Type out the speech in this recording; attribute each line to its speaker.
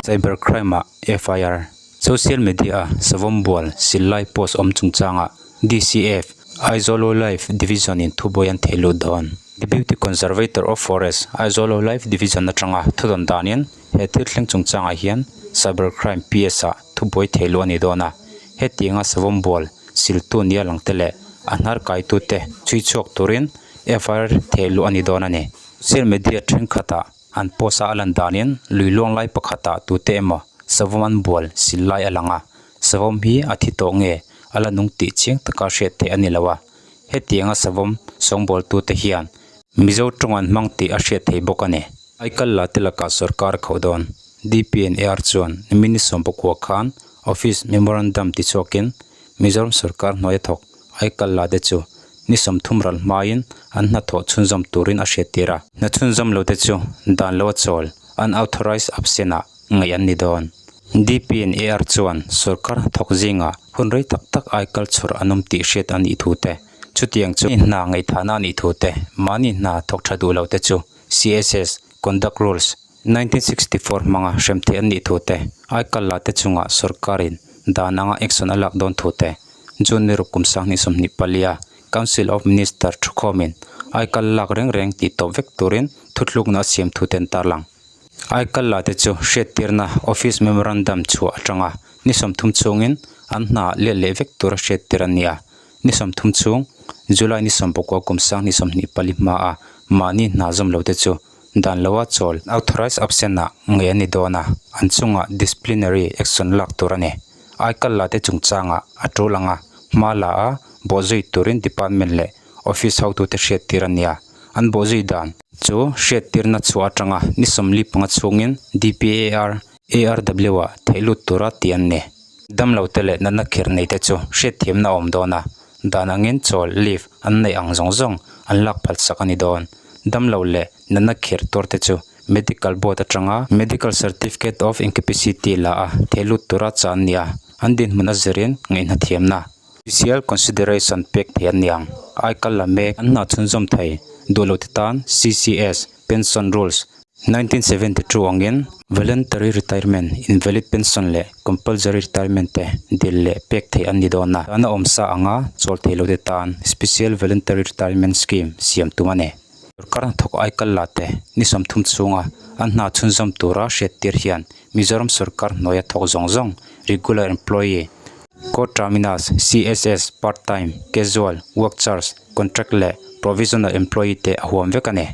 Speaker 1: Cyber Crime-ah FIR, Social Media-a Savawm bual sil lai post awm chungchangah DCF, Aizawl Wildlife Division-in thubuai an theih lut dawn. Deputy Conservator of Forest, Aizawl Wildlife Division atanga thudawn danin he thil thleng chungchangah hian Cyber Crime PS-ah thubuai theih luh a ni dawn a. Hetianga Savawm bual siltu nia langte leh a hnar kaitute chhui chhuak turin FIR theih luh a ni dawn a ni. Social media thenkhatah An post a a lan danin lui luang lai pakhatah tute emaw savawm an bual sil lai a lang a, savawm hi a thi tawh nge a la nung tih chiang taka hriat theih a ni lo a, hetianga savawm sawngbawltute hian Mizo tawng an hmang tih a hriat theih bawk a ni. Aikal la te lakah sorkar a khauh dawn. DPNAR chuan nimin 19 khan Office Memorandum tichhuakin Mizoram sorkar hnuaia thawk Aikal la te chu ni 30 ral hmain an hnathawh chhunzawm turin a hriattir a. Hna chhunzawm lo te chu dan lo a chawl, unauthorized absent ah ngaih an ni dawn. DPNAR chuan sorkar hnathawk zingah hun rei tak tak aikal chhawr an awm tih hriat a nih thu te, chutiang chu hna ngaihthahna a nih thu te, mahni hna thawk tha duh lo te chu CSS, Conduct Rules, 1964 hmanga hrem theih an nih thu te, aikal la te chungah sorkarin dan anga action a lak dawn thu te, June ni ruk kum 2024 a Council of Minister thukhawmin aikal lak reng reng tih tawp vek turin thuthlukna a siam thu te an tarlang. Aikal la te chu hriattirna Office Memorandum chhuah atanga ni 30 chhungin an hna let leh vek tura hriattir an ni a, ni 30 chhung July ni 19 kum 2024 hmaa mahni hna zawm lo te chu Dan loa chawl authorised absent ah ngei an ni dawn a, an chungah disciplinary action lak tur a ni. Aikal la te chungchangah a tul anga hma la a bawhzui turin department leh office hotute hriattir a nia. An bawhzui dan chu hriattirna chhuah atanga ni 45 chhungin DPAR, ARW ah theih lut tura tih an ni. Damlo te leh natna khirh nei te chu hriatthiamna a awm dawn a, dan angin chawl, leave, an neih ang zawng zawng an lak phalsak a ni dawn. Damlo leh natna khirh tuar te chu Medical Board atanga Medical Certificate of Incapacity la a theh lut tura chah an ni a, an dinhmun a zirin ngaihna thiamna, Special Consideration, pek thei an ni ang. Aikal la mek an hna chhunzawm thei duh lo te tan CCS, Pension Rules, 1972 angin Voluntary Retirement, Invalid Pension leh Compulsory Retirement te dil leh pek theih an ni dawn a, dana awm sa anga chawl thei lote tan Special Voluntary Retirement Scheme siam tum a ni. Sorkar hnathawk aikal la te ni 30 chhunga an hna chhunzawm tura hriattir hian Mizoram sorkar hnuaia thawk zawng zawng Regular Employee, Co-terminus, CSS, Part-time, Casual, Work Charge, Contract leh Provisional Employee te a huam vek a ni.